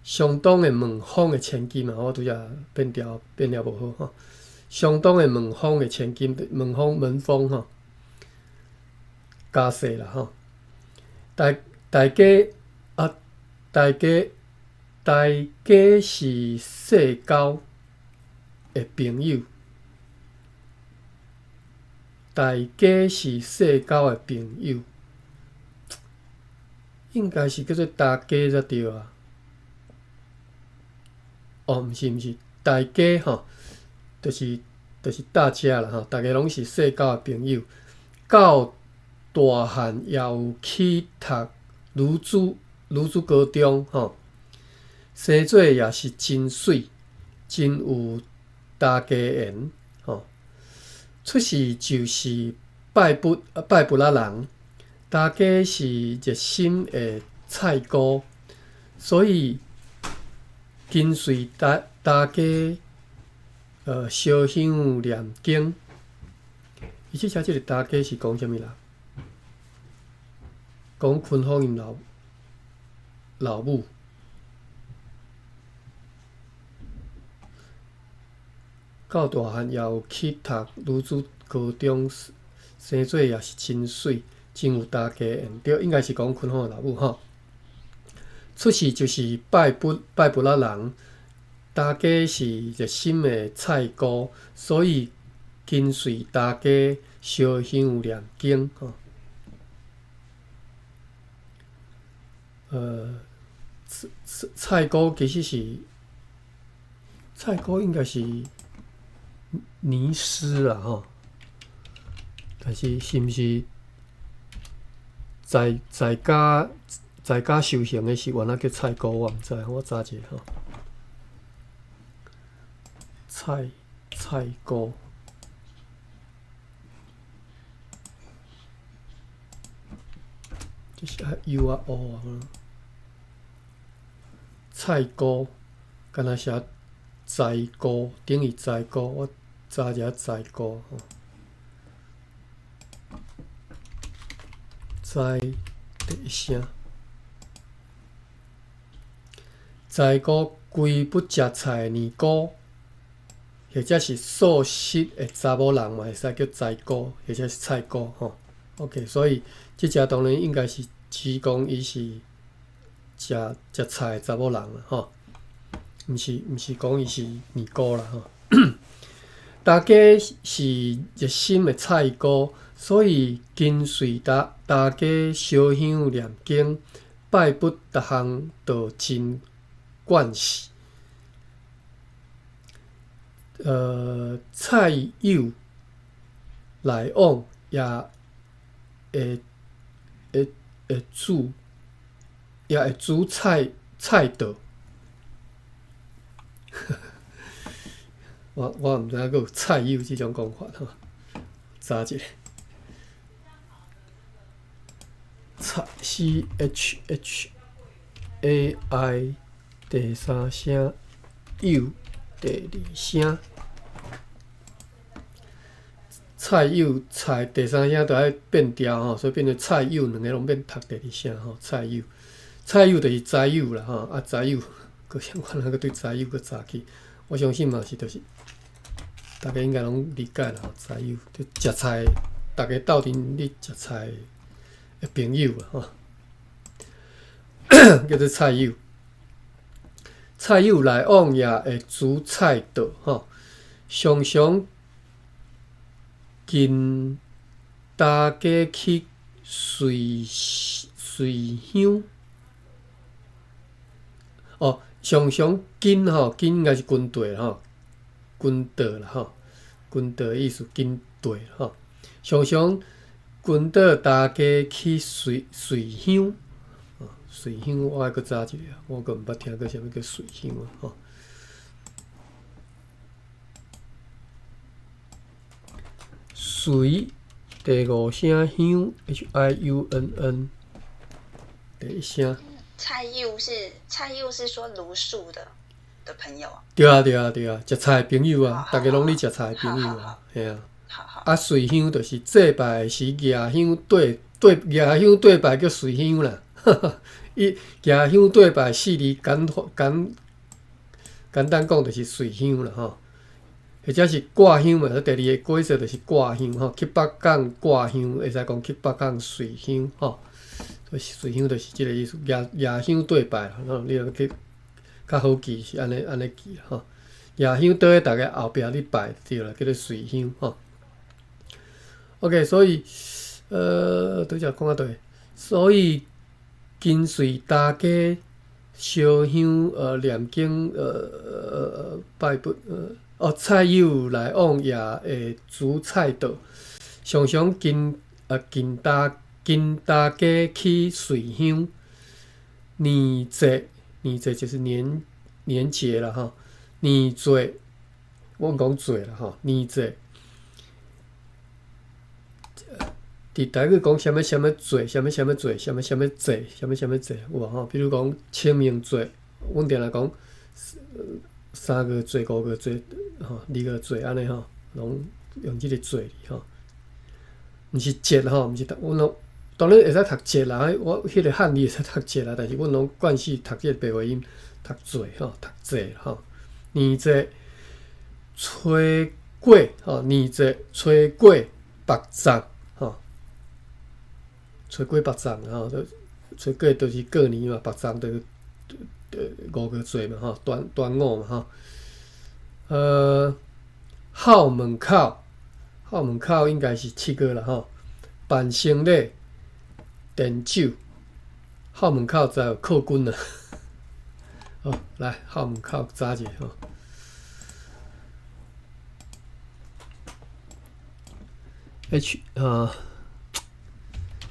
相當的門風的千金啊！我拄才變調無好吼。相當的門風的千金，門風吼，家世啦吼。大家啊，大家是世交的朋友，大家是世交的朋友，應該是叫做大家才對啊。哦，毋是毋是，大家吼，就是就是大家啦吼，逐家攏是世交的朋友。到大漢也有去讀女子高中吼，生做也是真媠，真有大家緣吼。出世就是拜佛仔人，大家是熱心的菜姑，所以跟隨大家燒香念經。伊這寫這个大家是講啥物啦？講坤鳳𪜶老母。到大漢也有去讀女子高中，生做也是真媠，真有大家緣。對，應該是講坤鳳的老母吼。出世就是拜佛仔人，大家是熱心的菜姑，所以跟隨大家燒香念經吼。菜姑其實是菜姑，應該是尼師啦吼。但是是毋是在家修行的是原來叫菜姑，我毋知，我查一下吼。菜姑，這是愛 U 啊 O 啊。菜姑，敢若寫栽菇，等於栽菇，我查一下栽菇吼。栽第一聲，栽菇規不食菜的尼姑，或者是素食的查某人嘛，會使叫栽菇，或者是菜菇吼。OK，所以這隻當然應該是指講伊是食菜的查某人啦吼，毋是講伊是尼姑啦吼。大家是熱心的菜姑，所以跟隨大家燒香念經、拜佛，逐項都真慣勢。菜友來往也會煮菜桌。我毋知影閣有菜友這種講法吼，查一下。菜 C H H A I 第三聲友第二聲，菜友菜第三聲就愛變調吼，所以變做菜友兩个攏免讀第二聲吼。菜友，菜友就是栽友啦吼，啊栽友，閣像我那個對栽友閣查去，我相信嘛是就是，大家應該攏理解啦吼。栽友就食菜，逐家鬥陣咧食菜的朋友啊吼，叫做菜友。菜友來往也會煮菜桌吼，常常跟大家去隨香。哦，常常跟吼，跟應該是跟綴吼，跟綴啦吼，跟綴意思跟綴吼。常常跟綴大家去隨香，隨香我愛閣查一下，我閣毋捌聽過啥物叫隨香啊吼。隨第五聲香，H I U N N 第一聲。菜友是說茹素的朋友啊。對啊對啊對啊，食菜的朋友啊，逐家攏咧食菜的朋友啊，嘿啊。啊，隨香就是祭拜時舉香對舉香對拜叫隨香啦。伊舉香對拜四字簡單講就是隨香啦吼，或者是掛香嘛。第二個解釋就是掛香吼，去北港掛香，會使講去北港隨香吼。所以隨香就是這个意思，舉香對拜啦，你若去較好記是按呢記吼。舉香佇咧逐家後壁咧拜對啦，叫做隨香吼。OK，所以拄才講到佗，所以跟隨大家燒香念經拜佛。哦，菜友來往也會煮菜桌，常常近啊近大近大家去隨香。年節，年節就是年年節啦吼。年節，阮講節啦吼，年節。佇台語講啥物啥物節，啥物啥物節，啥物啥物節，啥物啥物節，有無吼？比如講清明節，阮定定講三月節、五月節、吼二月節按呢吼，攏用這個節字吼。毋是節吼，毋是阮攏當然會使讀節啦，我彼個漢字會使讀節啦，但是阮攏慣勢讀這個白話音，讀節吼，讀節吼。年節初過吼，年節初過縛粽吼，初過縛粽吼，初過就是過年嘛，縛粽就是五月節嘛吼，端端午嘛吼。孝門口，孝門口應該是七月啦吼。辦生禮，奠酒，孝門口知有靠近啦。好，來孝門口查一下吼。H 啊，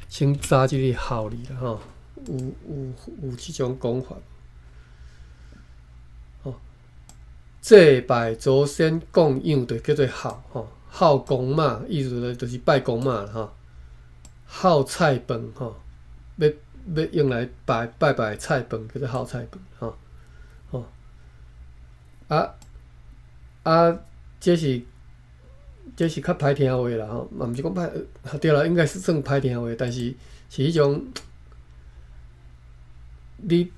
先查這个孝字啦吼，有有有這種講法。吼，祭拜祖先供養就叫做孝吼，孝公媽意思就是拜公媽啦吼。孝菜飯吼，欲欲用來拜拜拜菜飯叫做孝菜飯吼吼。啊啊，這是這是較歹聽話啦吼，嘛毋是講歹，對啦，應該是算歹聽話，但是是彼種，你，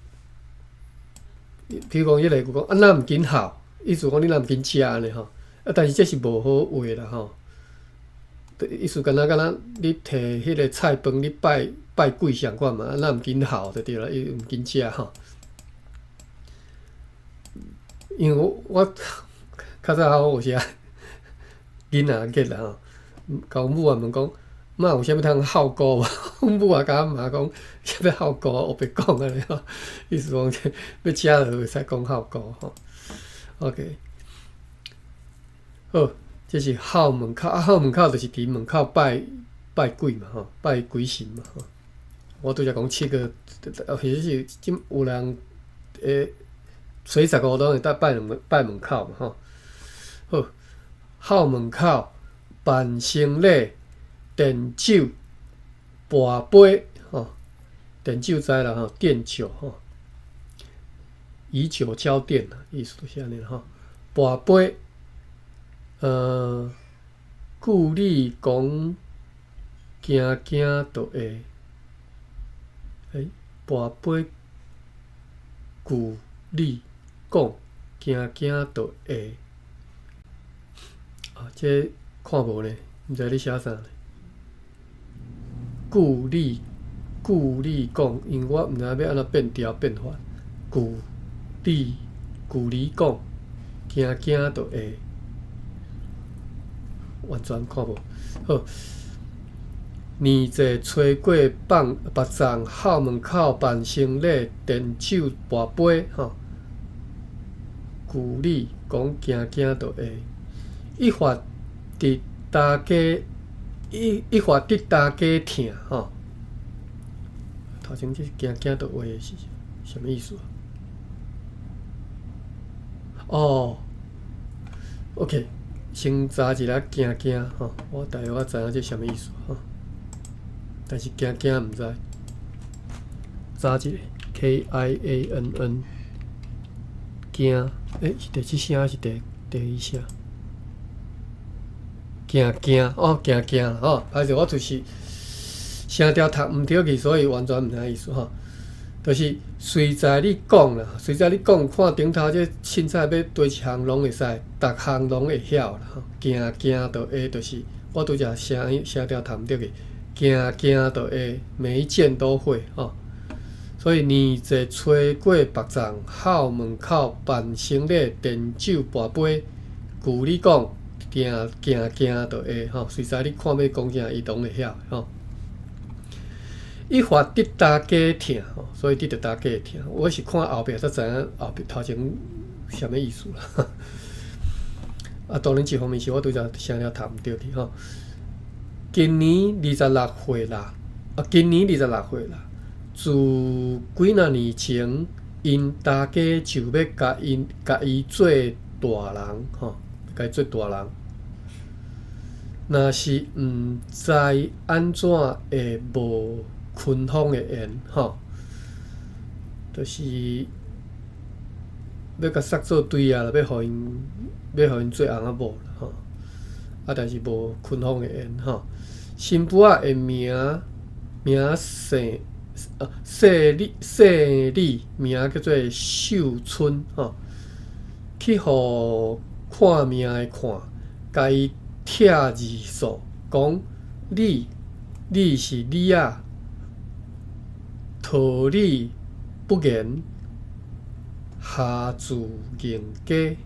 比如講彼个有講啊，若毋緊孝，意思講你若毋緊食按呢吼，啊，但是這是無好話啦吼。意思敢若敢若你提彼个菜飯，你拜拜鬼相款嘛，啊，若毋緊孝就對啦，伊毋緊食吼。因為我我較早我有時囡仔結啦吼，共阮母仔問講，媽有啥物通孝菇無？阮母仔共阮媽講，啥物孝菇，烏白講按呢吼，意思講欲食就會使講孝菇吼。OK，好，這是孝門口，啊，孝門口就是佇門口拜拜鬼嘛吼，拜鬼神嘛吼。我拄才講七月，或者是這有人會初十五攏會當拜門拜門口嘛吼。好。孝門口辦生禮、奠酒、跋杯吼，奠酒知啦吼，奠酒吼，以酒澆奠啦，意思就是按呢吼。跋杯，據理講，驚驚就會，欸，跋杯，據理講，驚驚就會。啊，這看無呢，毋知咧寫啥呢？據理據理講，因為我毋知影欲按怎變調變法。據理據理講，驚驚就會，完全看無。好，年節初過放縛粽，孝門口辦生禮，奠酒跋杯，吼。據理講，驚驚就會。一發佇大家一一發佇大家疼吼，頭前這驚驚就會是啥物意思啊？哦，OK，先查一下驚驚吼，我大約我知影這啥物意思吼，但是驚驚毋知。查一下 K I A N N，驚，欸，是第七聲還是第第二聲？驚驚哦，驚驚吼，歹勢我就是聲調讀毋著去，所以完全毋知影意思吼。就是隨在你講啦，隨在你講，看頂頭這凊彩欲佗一項攏會使，逐項攏會曉啦吼。驚驚就會，就是我拄才聲聲調讀毋著去，驚驚就會，每一件都會吼。所以年節初過縛粽，孝門口辦生禮，奠酒跋杯，據你講。驚驚驚就會吼，隨在你看欲講啥，伊攏會曉吼。一發得大家疼吼，所以得著大家疼。我是看後壁才知影後壁頭前啥物意思啦。啊，當然一方面是我拄才聲了讀毋著去吼。今年二十六歲啦，啊，今年二十六歲啦。自幾若年前，𪜶大家就欲共𪜶共伊做大人吼，共伊做大人。若是毋知按怎會無昆風的緣吼，就是欲共捒做對仔啦，欲予𪜶欲予𪜶做翁仔某啦吼。啊，但是無昆風的緣吼。新婦仔的名名姓啊姓李姓李，名叫做秀春吼。去予看命的看，共伊拆字數，講你你是李仔，桃李不言，下自成蹊。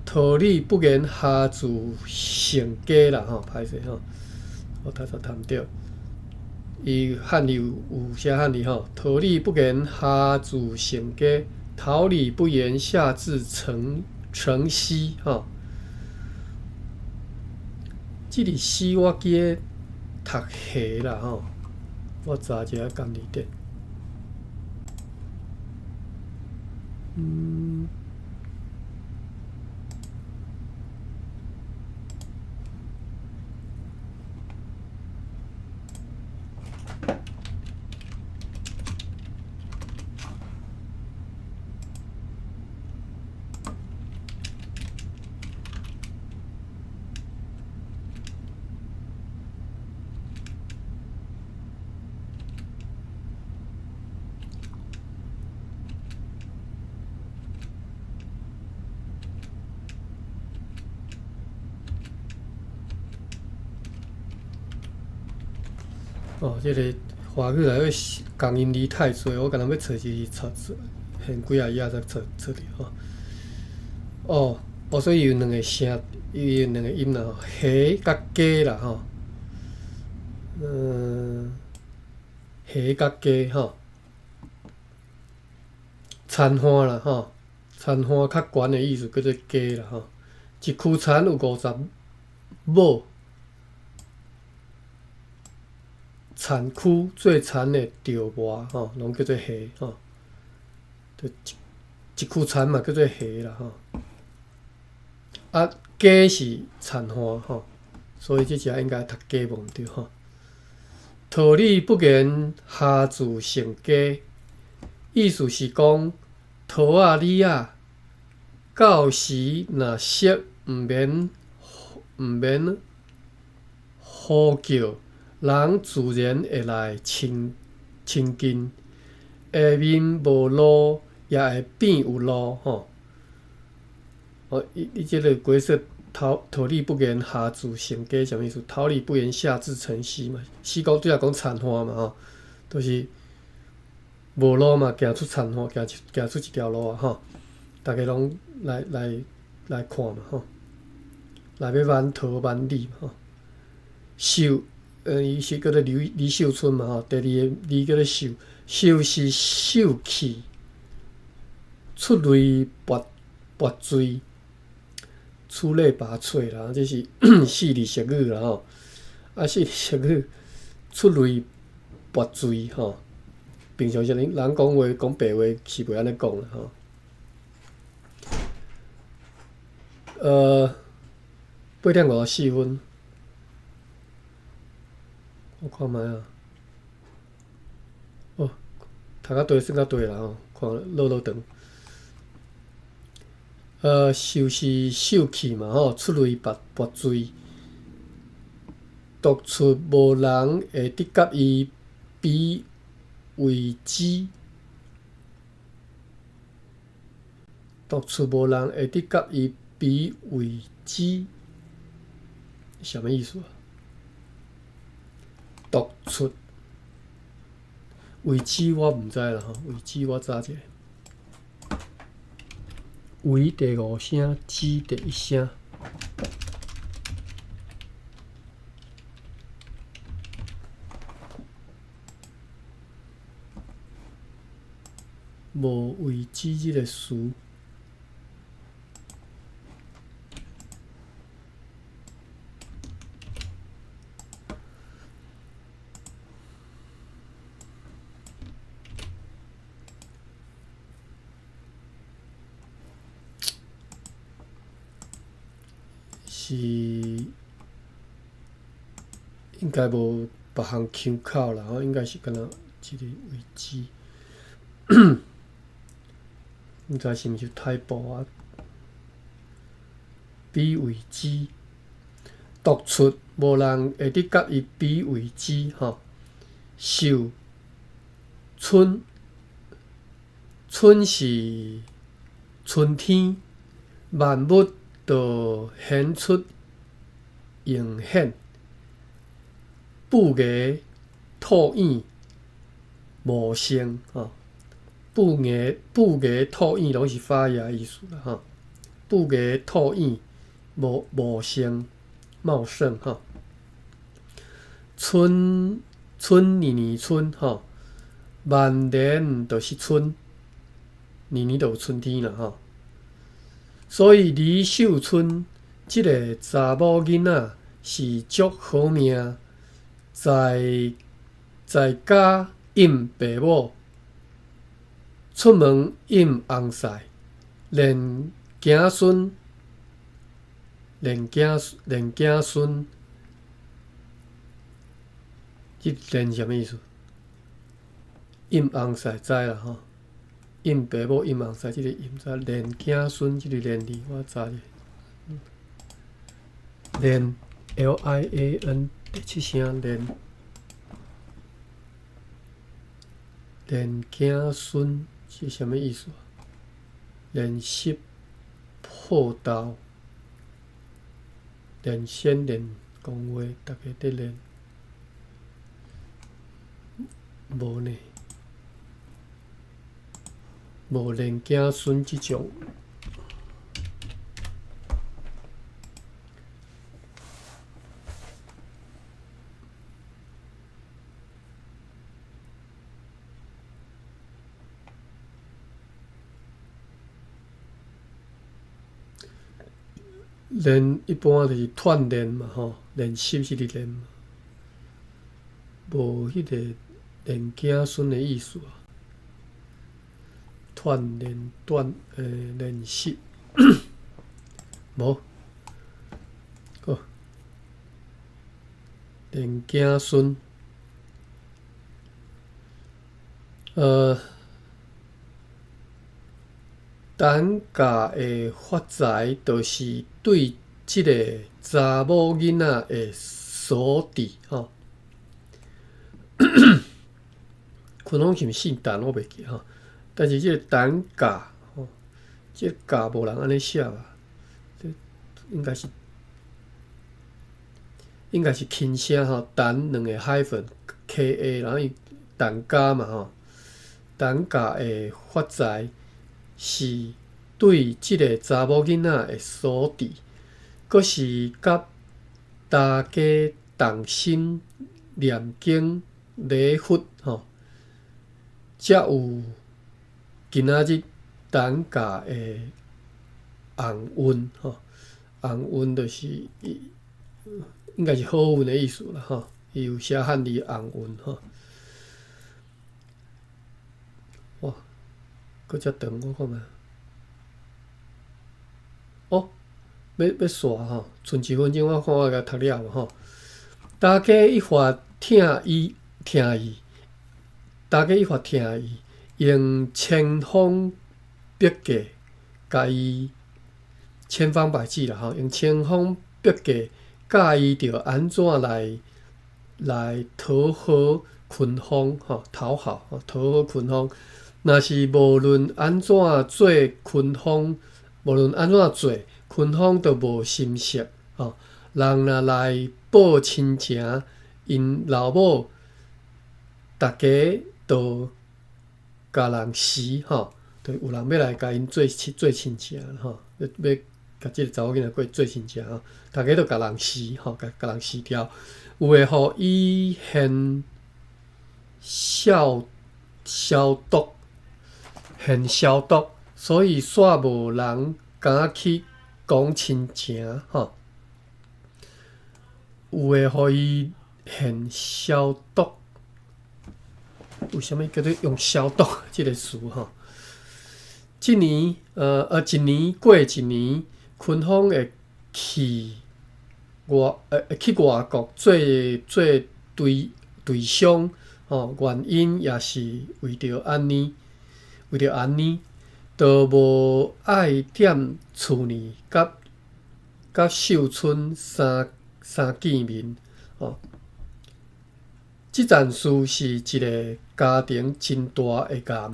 桃李不言，下自成蹊啦吼，歹勢吼，我頭先讀毋著。伊漢字有有寫漢字吼，桃李不言，下自成蹊。桃李不言，下自成成蹊吼。這個詩我記得讀下啦吼，我查一下仝佇頂。嗯。哦，這个華語內底仝音字太濟，我敢若欲揣一字揣現幾仔頁才揣揣著吼。哦，哦，所以有兩个聲，伊有兩个音啦吼，下佮加啦吼。嗯，下佮加吼。田旱啦吼，田旱較懸的意思叫做加啦吼。一區田有50畝。田區做田的稻磨吼，攏叫做下吼。就一一區田嘛叫做下啦吼。啊，加是田旱吼，所以這只應該讀加無毋對吼。桃李不言，下自成蹊。意思是講，桃仔李仔，到時若熟，毋免毋免呼叫。人自然會來親親近，下面無路也會變有路吼。哦，伊伊這个解說桃桃李不言，下自成蹊，啥物意思？桃李不言，下自成蹊嘛。蹊講主要講田旱嘛吼，就是無路嘛，行出田旱，行行出一條路啊吼。逐家攏來來來看嘛吼，來欲挽桃挽李嘛吼。秀。伊是叫做劉李秀春嘛吼，第二个字叫做秀，秀是秀氣，出類拔拔萃，出類拔萃啦，這是四字熟語啦吼。啊，四字熟語出類拔萃吼，平常時人講話講白話是袂按呢講啦吼。8點54分。我看覓啊！哦，讀較對算較對啦吼，看落落長。秀是秀氣嘛吼，出類拔拔萃，獨出無人會得佮伊比位置，獨出無人會得佮伊比位置，啥物意思啊？獨出位置我毋知啦吼，位置我查一下。為第五聲，止第一聲。無位置這个詞。是應該無別項腔口啦，吼，應該是敢若這个位置，毋知是毋是 typo 啊？比位置獨出，無人會得佮伊比位置吼。秀春，春是春天，萬物都顯出榮顯，布芽吐影茂盛吼。布芽布芽吐影攏是發芽意思啦吼。布芽吐影茂茂盛茂盛吼。春春年年春吼，萬年就是春，年年都有春天啦吼。所以李秀春這个查某囡仔是足好命，在在家應爸母，出門應翁婿，連子孫連子連子孫，這連啥物意思？應翁婿知啦吼，應爸母應翁婿，這个應知，連子孫這个連字我查者。連 L I A N 第七聲連連子孫是啥物意思？練習破道，連線連講話，逐家佇練，無呢？無連子孫這種。練一般就是鍛鍊嘛吼，練習是佇練嘛，無彼個練子孫的意思啊。鍛鍊鍛練習，無，好，練子孫，陳家的發財，就是對這个查某囡仔的鎖定吼。可能是毋是姓陳，我袂記吼。但是這个陳家吼，這个家無人按呢寫吧？這應該是輕聲吼，陳兩個 hyphen K A，然後伊陳家嘛吼，陳家的發財是對這个查某囡仔的鎖定，閣是佮大家同心念經禮佛吼，才有今仔日陳家的紅運吼，紅運就是應該是好運的意思啦吼，伊有寫漢字紅運吼。哇，閣遮長，我看覓。哦，欲煞吼，賰一分鐘，我看我共讀了無吼。大家一發疼伊，疼伊，大家一發疼伊，用千方百計共伊千方百計啦吼，用千方百計教伊著按怎來討好昆風吼，討好討好昆風。若是無論按怎做昆風，無論按怎做，昆風都無心色吼。人若來報親情，𪜶老母逐家都共人辭吼，就有人欲來共𪜶做做親情吼，欲欲共這个查某囡仔過做親情吼，逐家都共人辭吼，共共人辭掉。有的予伊獻消消毒，獻消毒，所以煞無人敢去講親情吼。有的予伊獻消毒，為啥物叫做用消毒這个詞吼？這年一年過一年，昆風的氣外去外國做做對對商吼，原因也是為著按呢，為著按呢，都無愛踮厝內佮佮秀春三三見面吼。這件事是一个家庭真大的癌。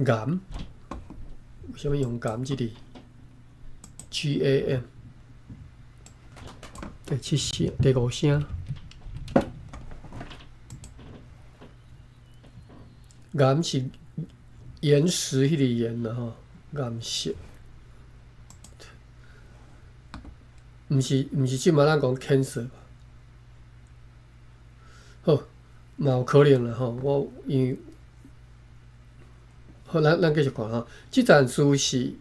癌？為啥物用癌這字？GAM。第七聲，第五聲。岩是岩石彼个岩啦吼，岩石。毋是毋是，這馬咱講 cancer。好，嘛有可能啦吼，我因為好，咱咱繼續看吼。這件事是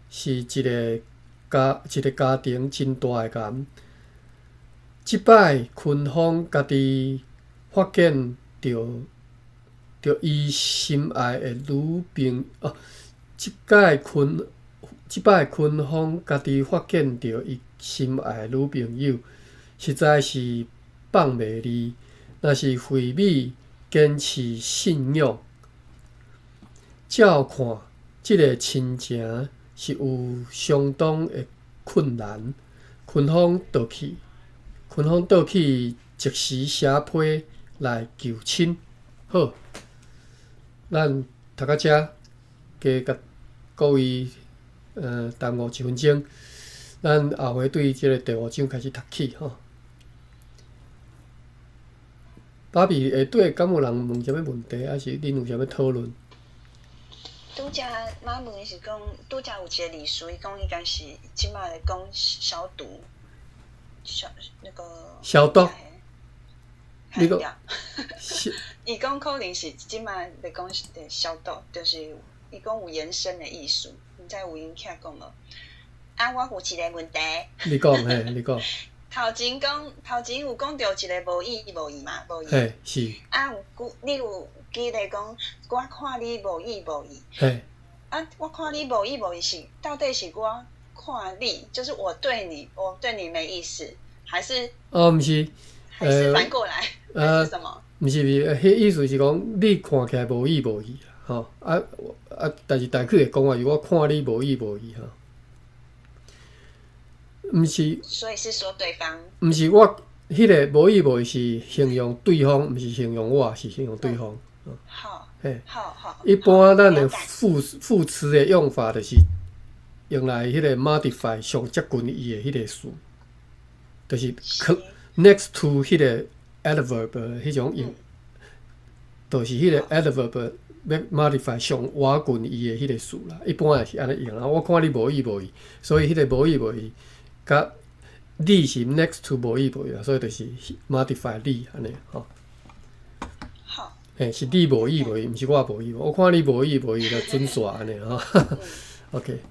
是一个家一个家庭真大的癌。這擺坤峰家己發現著著伊心愛的女朋哦，這擺坤這擺坤峰家己發現著伊心愛的女朋友，實在是放袂離。若是惠美堅持信仰，照看這个親情是有相當的困難。坤峰倒去，坤峰倒去，即時寫批來求親。好，咱讀到遮，加共各位耽誤一分鐘。咱後回對這个第五章開始讀起吼。芭比下底敢有人問啥物問題，還是恁有啥物討論？拄才媽問是講，拄才有一個理事，伊講伊敢是這馬咧講消毒，消那個消毒。你講，伊講可能是這馬咧講消毒，就是伊講有延伸的意思，毋知有𪜶起來講無？啊，我有一个問題。你講嘿，你講。頭前講，頭前有講著一个無意無意嘛，無意。嘿，是。啊，有你有記得講，我看你無意無意。嘿。啊，我看你無意無意是，到底是我看你，就是我對你，我對你沒意思，還是？哦，毋是。還是反過來？還是什麼？毋是毋是，彼意思是講你看起來無意無意吼，啊啊，但是大概會講話是我看你無意無意吼。毋是，所以是說對方。毋是我，彼个無意無意是形容對方，毋是形容我，是形容對方。好，嘿，好好。一般咱的副副詞的用法，就是用來彼个 modify 上接近伊的彼个詞，就是 next to 彼个 adverb 彼種用，就是彼个 adverb 欲 modify 上倚近伊的彼个詞啦。一般也是按呢用啦。我看你無意無意，所以彼个無意無意。佮你是 next to 無意無意啊，所以就是 modify 你按呢吼。好。嘿，是你無意無意，毋是我無意。我看你無意無意就準煞按呢吼。OK。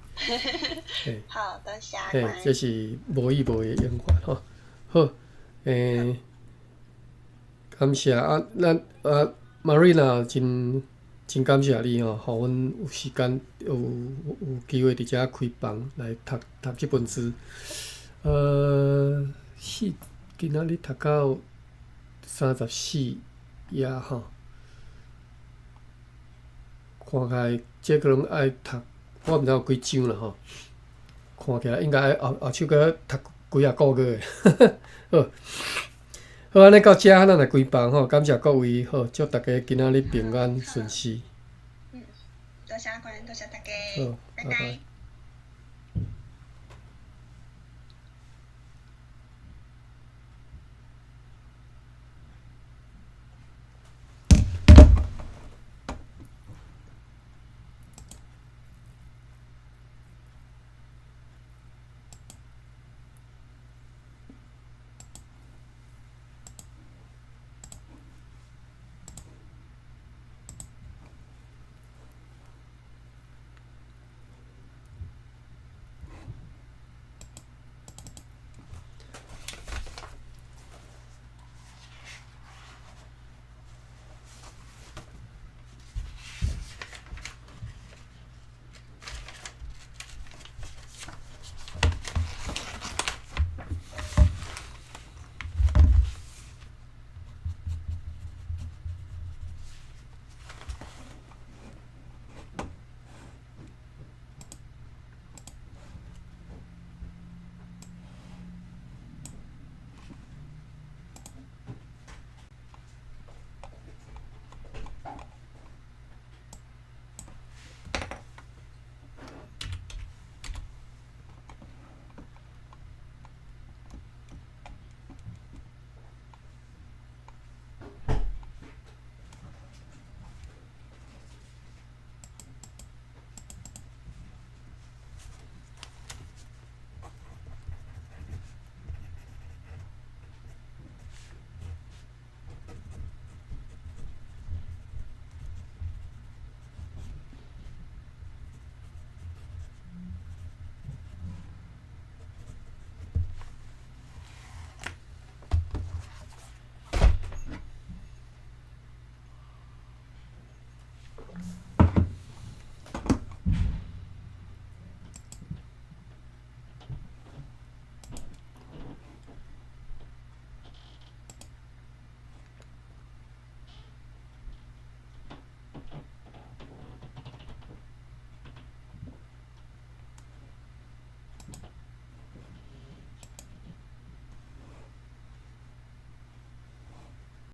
好，多謝。嘿，這是無意無意的用法吼。好，感謝啊，咱啊，Marina 真真感謝你吼，予阮有時間有有機會佇遮開房來讀讀這本書。是今仔日讀到34頁吼，看起來這可能愛讀，我毋知有幾章啦吼。看起來應該愛後後手閣讀幾仔個月。好，好，按呢到遮，咱來關房吼，感謝各位，好，祝大家今仔日平安順遂。嗯，多謝關，多謝大家，好，拜拜。